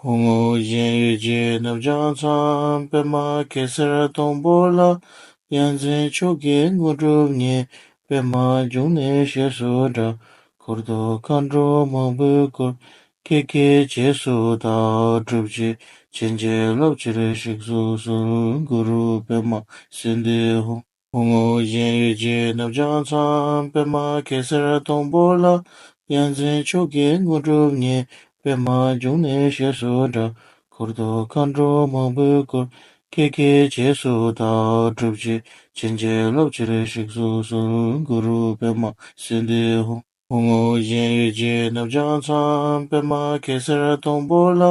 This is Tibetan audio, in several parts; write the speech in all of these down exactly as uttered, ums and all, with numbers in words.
ཧཱུྃ། ཨོ་རྒྱན་ཡུལ་གྱི་རྣམ་བྱང་མཚམས། པདྨ་གེ་སར་སྡོང་པོ་ལ། ཡ་མཚན་མཆོག་གི་དངོས་གྲུབ་བརྙེས། པདྨ་འབྱུང་གནས་ཞེས་སུ་གྲགས། འཁོར་དུ་མཁའ་འགྲོ་མང་པོས་བསྐོར། ཀྱེ་ཀྱེ་རྗེས་སུ་བདག་སྒྲུབ་ཀྱིས། བྱིན་གྱིས་རློབ་ཕྱིར་གཤེགས་སུ་གསོལ། གུ་རུ་པདྨ་སིདྡྷི་ཧཱུྃ། ཧཱུྃ། ཨོ་རྒྱན་ཡུལ་གྱི་རྣམ་བྱང་མཚམས། པདྨ་གེ་སར་སྡོང་པོ་ལ། ཡ་མཚན་མཆོག་གི་དངོས་གྲུབ་བརྙེས། པདྨ་འབྱུང་གནས་ཞེས་སུ་གྲགས། འཁོར་དུ་མཁའ་འགྲོ་མང་པོས་བསྐོར། ཀྱེ་ཀྱེ་རྗེས་སུ་བདག་སྒྲུབ་ཀྱིས། བྱིན་གྱིས་རློབ་ཕྱིར་གཤེགས་སུ་གསོལ། གུ་རུ་པདྨ་སིདྡྷི་ཧཱུྃ། ཧཱུྃ། ཨོ་རྒྱན་ཡུལ་གྱི་རྣམ་བྱང་མཚམས། པདྨ་གེ་སར་སྡོང་པོ་ལ།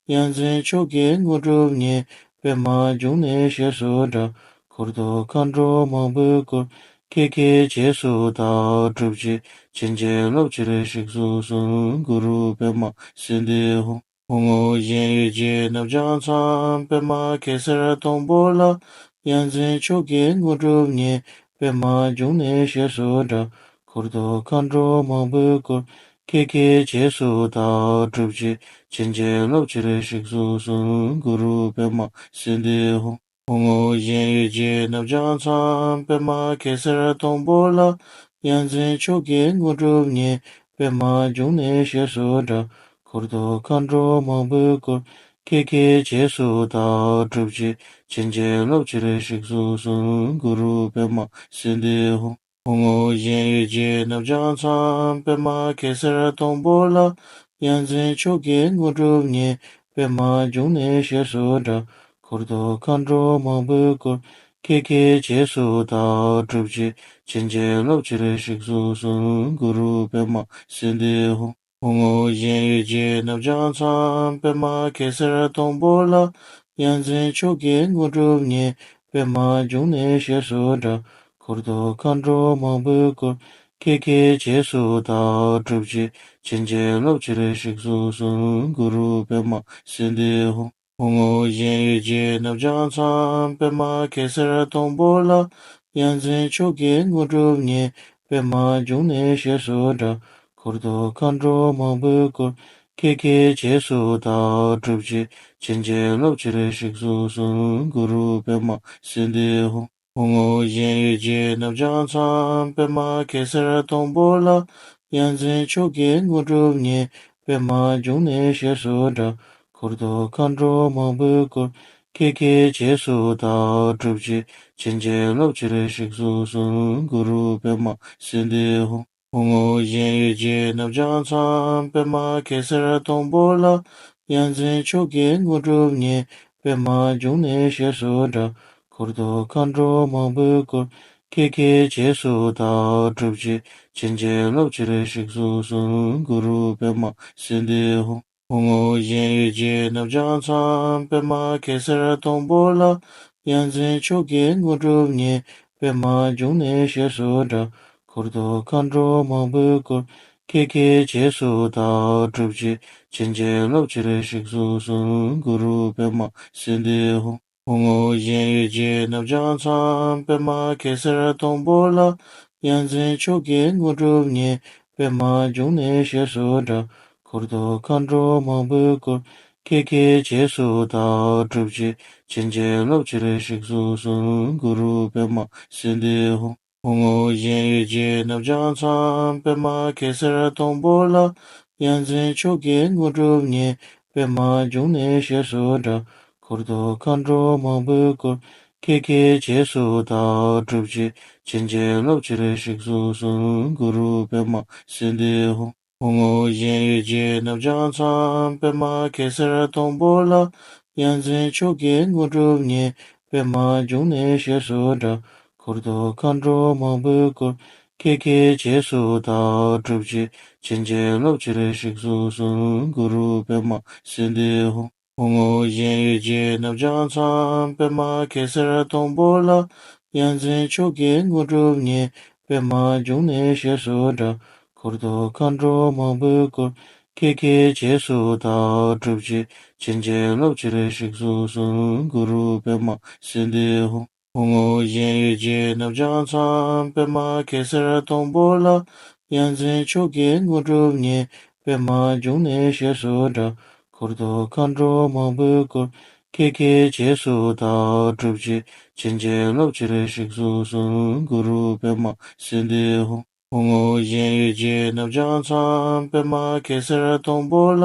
ཡ་མཚན་མཆོག་གི་དངོས་གྲུབ་བརྙེས། པདྨ་འབྱུང་གནས་ཞེས་སུ་གྲགས། འཁོར་དུ་མཁའ་འགྲོ་མང་པོས་བསྐོར། ཀྱེ་ཀྱེ་རྗེས་སུ་བདག་སྒྲུབ་ཀྱིས། བྱིན་གྱིས་རློབ་ཕྱིར་གཤེགས་སུ་གསོལ། གུ་རུ་པདྨ་སིདྡྷི་ཧཱུྃ། ཧཱུྃ། ཨོ་རྒྱན་ཡུལ་གྱི་རྣམ་བྱང་མཚམས། པདྨ་གེ་སར་སྡོང་པོ་ལ། ཡ་མཚན་མཆོག་གི་དངོས་གྲུབ་བརྙེས། པདྨ་འབྱུང་གནས་ཞེས་སུ་གྲགས། འཁོར་དུ་མཁའ་འགྲོ་མང་པོས་བསྐོར། ཀྱེ་ཀྱེ་རྗེས་སུ་བདག་སྒྲུབ་ཀྱིས། བྱིན་གྱིས་རློབ་ཕྱིར་གཤེགས་སུ་གསོལ། གུ་རུ་པདྨ་སིདྡྷི་ཧཱུྃ། ཧཱུྃ། ཨོ་རྒྱན་ཡུལ་གྱི་རྣམ་བྱང་མཚམས། པདྨ་གེ་སར་སྡོང་པོ་ལ། ཡ་མཚན་མཆོག་གི་དངོས་གྲུབ་བརྙེས། པདྨ་འབྱུང་གནས་ཞེས་སུ་གྲགས། འཁོར་དུ་མཁའ་འགྲོ་མང་པོས་བསྐོར། ཀྱེ་ཀྱེ་རྗེས་སུ་བདག་སྒྲུབ་ཀྱིས། བྱིན་གྱིས་རློབ་ཕྱིར་གཤེགས་སུ་གསོལ། གུ་རུ་པདྨ་སིདྡྷི་ཧཱུྃ། ཧཱུྃ། ཨོ་རྒྱན་ཡུལ་གྱི་རྣམ་བྱང་མཚམས། པདྨ་གེ་སར་སྡོང་པོ་ལ། ཡ་མཚན་མཆོག་གི་དངོས་གྲུབ་བརྙེས། པདྨ་འབྱུང་གནས་ཞེས་སུ་གྲགས། འཁོར་དུ་མཁའ་འགྲོ་མང་པོས་བསྐོར། ཀྱེ་ཀྱེ་རྗེས་སུ་བདག་སྒྲུབ་ཀྱིས། བྱིན་གྱིས་རློབ་ཕྱིར་གཤེགས་སུ་གསོལ། གུ་རུ་པདྨ་སིདྡྷི་ཧཱུྃ། ཧཱུྃ། ཨོ་རྒྱན་ཡུལ་གྱི་རྣམ་བྱང་མཚམས། པདྨ་གེ་སར་སྡོང་པོ་ལ། ཡ་མཚན་མཆོག་གི་དངོས་གྲུབ་བརྙེས། པདྨ་འབྱུང་གནས་ཞེས་སུ་གྲགས། འཁོར་དུ་མཁའ་འགྲོ་མང་པོས་བསྐོར། ཀྱེ་ཀྱེ་རྗེས་སུ་བདག་སྒྲུབ་ཀྱིས། བྱིན་གྱིས་རློབ་ཕྱིར་གཤེགས་སུ་གསོལ། གུ་རུ་པདྨ་སིདྡྷི་ཧཱུྃ། ཧཱུྃ། ཨོ་རྒྱན་ཡུལ་གྱི་རྣམ་བྱང་མཚམས། པདྨ་གེ་སར་སྡོང་པོ་ལ། ཡ་མཚན་མཆོག་གི་དངོས་གྲུབ་བརྙེས། པདྨ་འབྱུང་གནས་ཞེས་སུ་གྲགས། འཁོར་དུ་མཁའ་འགྲོ་མང་པོས་བསྐོར། ཀྱེ་ཀྱེ་རྗེས་སུ་བདག་སྒྲུབ་ཀྱིས། བྱིན་གྱིས་རློབ་ཕྱིར་གཤེགས་སུ་གསོལ། གུ་རུ་པདྨ་སིདྡྷི་ཧཱུྃ། ཧཱུྃ། ཨོ་རྒྱན་ཡུལ་གྱི་རྣམ་བྱང་མཚམས། པདྨ་གེ་སར་སྡོང་པོ་ལ། ཡ་མཚན་མཆོག་གི་དངོས་གྲུབ་བརྙེས། པདྨ་འབྱུང་གནས་ཞེས་སུ་གྲགས། འཁོར་དུ་མཁའ་འགྲོ་མང་པོས་བསྐོར། ཀྱེ་ཀྱེ་རྗེས་སུ་བདག་སྒྲུབ་ཀྱིས། བྱིན་གྱིས་རློབ་ཕྱིར་གཤེགས་སུ་གསོལ། གུ་རུ་པདྨ་སིདྡྷི་ཧཱུྃ། ཧཱུྃ། ཨོ་རྒྱན་ཡུལ་གྱི་རྣམ་བྱང་མཚམས། པདྨ་གེ་སར་སྡོང་པོ་ལ། ཡ་མཚན་མཆོག་གི་དངོས་གྲུབ་བརྙེས། པདྨ་འབྱུང་གནས་ཞེས་སུ་གྲགས། འཁོར་དུ་མཁའ་འགྲོ་མང་པོས་བསྐོར། ཀྱེ་ཀྱེ་རྗེས་སུ་བདག་སྒྲུབ་ཀྱིས། བྱིན་གྱིས་རློབ་ཕྱིར་གཤེགས་སུ་གསོལ། གུ་རུ་པདྨ་སིདྡྷི་ཧཱུྃ། ཧཱུྃ། ཨོ་རྒྱན་ཡུལ་གྱི་རྣམ་བྱང་མཚམས། པདྨ་གེ་སར་སྡོང་པོ་ལ། ཡ་མཚན་མཆོག་གི་དངོས་གྲུབ་བརྙེས། པདྨ་འབྱུང་གནས་ཞེས་སུ་གྲགས། འཁོར་དུ་མཁའ་འགྲོ་མང་པོས་བསྐོར། ཀྱེ་ཀྱེ་རྗེས་སུ་བདག་སྒྲུབ་ཀྱིས། བྱིན་གྱིས་རློབ་ཕྱིར་གཤེགས་སུ་གསོལ། གུ་རུ་པདྨ་སིདྡྷི་ཧཱུྃ། ཧཱུྃ། ཨོ་རྒྱན་ཡུལ་གྱི་རྣམ་བྱང་མཚམས། པདྨ་གེ་སར་སྡོང་པོ་ལ། ཡ་མཚན་མཆོག་གི་དངོས་གྲུབ་བརྙེས། པདྨ་འབྱུང་གནས་ཞེས་སུ་གྲགས། འཁོར་དུ་མཁའ་འགྲོ་མང་པོས་བསྐོར། ཀྱེ་ཀྱེ་རྗེས་སུ་བདག་སྒྲུབ་ཀྱིས། བྱིན་གྱིས་རློབ་ཕྱིར་གཤེགས་སུ་གསོལ། གུ་རུ་པདྨ་སིདྡྷི་ཧཱུྃ། ཧཱུྃ། ཨོ་རྒྱན་ཡུལ་གྱི་རྣམ་བྱང་མཚམས། པདྨ་གེ་སར་སྡོང་པོ་ལ། ཡ་མཚན་མཆོག་གི་དངོས་གྲུབ་བརྙེས། པདྨ་འབྱུང་གནས་ཞེས་སུ་གྲགས། འཁོར་དུ་མཁའ་འགྲོ་མང་པོས་བསྐོར། ཀྱེ་ཀྱེ་རྗེས་སུ་བདག་སྒྲུབ་ཀྱིས། བྱིན་གྱིས་རློབ་ཕྱིར་གཤེགས་སུ་གསོལ། གུ་རུ་པདྨ་སིདྡྷི་ཧཱུྃ། ཧཱུྃ། ཨོ་རྒྱན་ཡུལ་གྱི་རྣམ་བྱང་མཚམས། པདྨ་གེ་སར་སྡོང་པོ་ལ། ཡ་མཚན་མཆོག་གི་དངོས་གྲུབ་བརྙེས། པདྨ་འབྱུང་གནས་ཞེས་སུ་གྲགས། འཁོར་དུ་མཁའ་འགྲོ་མང་པོས་བསྐོར། ཀྱེ་ཀྱེ་རྗེས་སུ་བདག་སྒྲུབ་ཀྱིས། བྱིན་གྱིས་རློབ་ཕྱིར་གཤེགས་སུ་གསོལ། གུ་རུ་པདྨ་སིདྡྷི་ཧཱུྃ། ཧཱུྃ། ཨོ་རྒྱན་ཡུལ་གྱི་རྣམ་བྱང་མཚམས། པདྨ་གེ་སར་སྡོང་པོ་ལ། ཡ་མཚན་མཆོག་གི་དངོས་གྲུབ་བརྙེས། པདྨ་འབྱུང་གནས་ཞེས་སུ་གྲགས། འཁོར་དུ་མཁའ་འགྲོ་མང་པོས་བསྐོར། ཀྱེ་ཀྱེ་རྗེས་སུ་བདག་སྒྲུབ་ཀྱིས། བྱིན་གྱིས་རློབ་ཕྱིར་གཤེགས་སུ་གསོལ། གུ་རུ་པདྨ་སིདྡྷི་ཧཱུྃ། ཧཱུྃ། ཨོ་རྒྱན་ཡུལ་གྱི་རྣམ་བྱང་མཚམས། པདྨ་གེ་སར་སྡོང་པོ་ལ། ཡ་མཚན་མཆོག་གི་དངོས་གྲུབ་བརྙེས། པདྨ་འབྱུང་གནས་ཞེས་སུ་གྲགས། འཁོར་དང་མཁའ་འགྲོ་མང་པོས་བསྐོར། ཁྱེད་ཀྱི་རྗེས་སུ་བདག་སྒྲུབ་ཀྱིས། བྱིན་གྱིས་རློབ་ཕྱིར་གཤེགས་སུ་གསོལ། གུ་རུ་པདྨ་སིདྡྷི་ཧཱུྃ། ཧཱུྃ་ཨོ་རྒྱན་ཡུལ་གྱི་རྣམ་བྱང་མཚན། པདྨ་གེ་སར་སྡོང་པོ་ལ།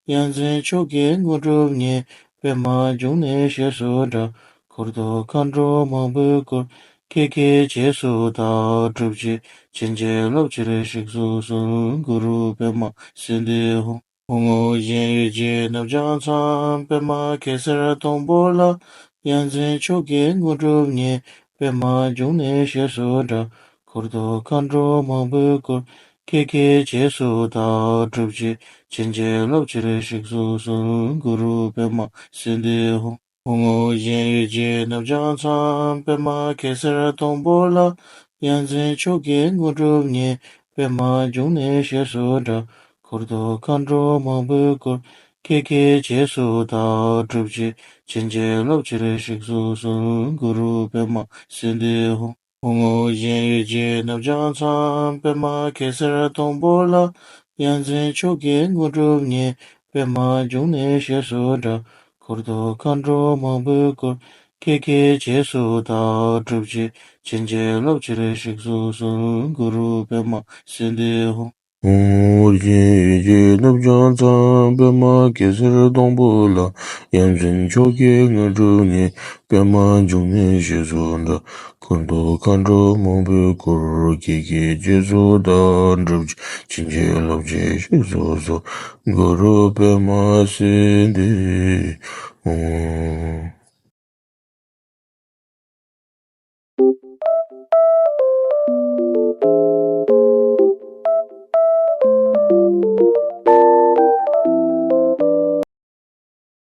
ཡ་མཚན་མཆོག་གི་དངོས་གྲུབ་བརྙེས། པདྨ་འབྱུང་གནས་ཞེས་སུ་གྲགས། འཁོར་དང་མཁའ་འགྲོ་མང་པོས་བསྐོར། ཁྱེད་ཀྱི་རྗེས་སུ་བདག་སྒྲུབ་ཀྱིས། བྱིན་གྱིས་རློབ་ཕྱིར་གཤེགས་སུ་གསོལ། གུ་རུ་པདྨ་སིདྡྷི་ཧཱུྃ། ཧཱུྃ་ཨོ་རྒྱན་ཡུལ་གྱི་རྣམ་བྱང་མཚན། པདྨ་གེ་སར་སྡོང་པོ་ལ། ཡ་མཚན་མཆོག་གི་དངོས་གྲུབ་བརྙེས། པདྨ་འབྱུང་གནས་ཞེས་སུ་གྲགས། འཁོར་དང་མཁའ་འགྲོ་མང་པོས་བསྐོར། ཁྱེད་ཀྱི་རྗེས་སུ་བདག་སྒྲུབ་ཀྱིས། བྱིན་གྱིས་རློབ་ཕྱིར་གཤེགས་སུ་གསོལ། གུ་རུ་པདྨ་སིདྡྷི་ཧཱུྃ། ཧཱུྃ་ཨོ་རྒྱན་ཡུལ་གྱི་རྣམ་བྱང་མཚན། པདྨ་གེ་སར་སྡོང་པོ་ལ། ཡ་མཚན་མཆོག་གི་དངོས་གྲུབ་བརྙེས། པདྨ་འབྱུང་གནས་ཞེས་སུ་གྲགས། འཁོར་དང་མཁའ་འགྲོ་མང་པོས་བསྐོར། ཁྱེད་ཀྱི་རྗེས་སུ་བདག་སྒྲུབ་ཀྱིས། བྱིན་གྱིས་རློབ་ཕྱིར་གཤེགས་སུ་གསོལ། གུ་རུ་པདྨ་སིདྡྷི་ཧཱུྃ། ཧཱུྃ་ཨོ་རྒྱན་ཡུལ་གྱི་རྣམ་བྱང་མཚན། པདྨ་གེ་སར་སྡོང་པོ་ལ། ཡ་མཚན་མཆོག་གི་དངོས་གྲུབ་བརྙེས། པདྨ་འབྱུང་གནས་ཞེས་སུ་གྲགས། འཁོར་དང་མཁའ་འགྲོ་མང་པོས་བསྐོར། ཁྱེད་ཀྱི་རྗེས་སུ་བདག་སྒྲུབ་ཀྱིས། བྱིན་གྱིས་རློབ་ཕྱིར་གཤེགས་སུ་གསོལ། གུ་རུ་པདྨ་སིདྡྷི་ཧཱུྃ། ཧཱུྃ་ཨོ་རྒྱན་ཡུལ་གྱི་རྣམ་བྱང་མཚན། པདྨ་གེ་སར་སྡོང་པོ་ལ། ཡ་མཚན་མཆོག་གི་དངོས་གྲུབ་བརྙེས། པདྨ་འབྱུང་གནས་ཞེས་སུ་གྲགས། འཁོར་དང་མཁའ་འགྲོ་མང་པོས་བསྐོར། ཁྱེད་ཀྱི་རྗེས་སུ་བདག་སྒྲུབ་ཀྱིས། བྱིན་གྱིས་རློབ་ཕྱིར་གཤེགས་སུ་གསོལ། གུ་རུ་པདྨ་སིདྡྷི་ཧཱུྃ།